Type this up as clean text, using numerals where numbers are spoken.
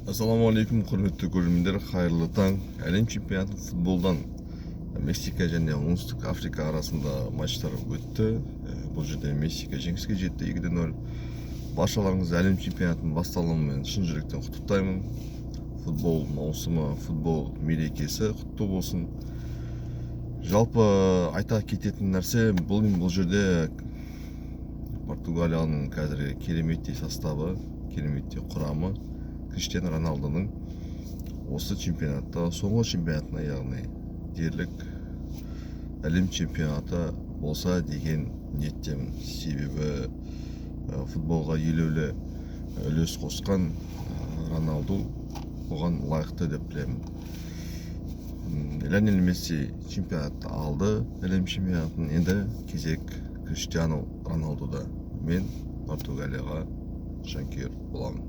Ассалаумағалейкум, құрметті көрермендер, қайырлы таң! Әлем чемпионаты футболдан Мексика және Оңтүстік Африка арасында матчтар өтті. Бұл жерде Мексика жеңіске жетті, 2-0. Баршаларыңызды әлем чемпионатының басталуымен шын жүректен құттықтаймын. Футбол маусымы, футбол мерекесі құтты болсын! Жалпы, айта кететін нәрсе, бұл жерде Португалияның қазіргі кереметтей составы, кереметтей құрамы, Криштиану Роналдоның осы чемпионатта соңғы чемпионатына, яғни дерлік әлем чемпионаты болса деген ниеттемін. Себебі футболға елеулі үлес қосқан Роналду оған лайықты деп білемін. Лионель Месси чемпионатты алды, әлем чемпионатын. Енді кезек Криштиану Роналдуда. Мен Португалияға жанкүйер боламын.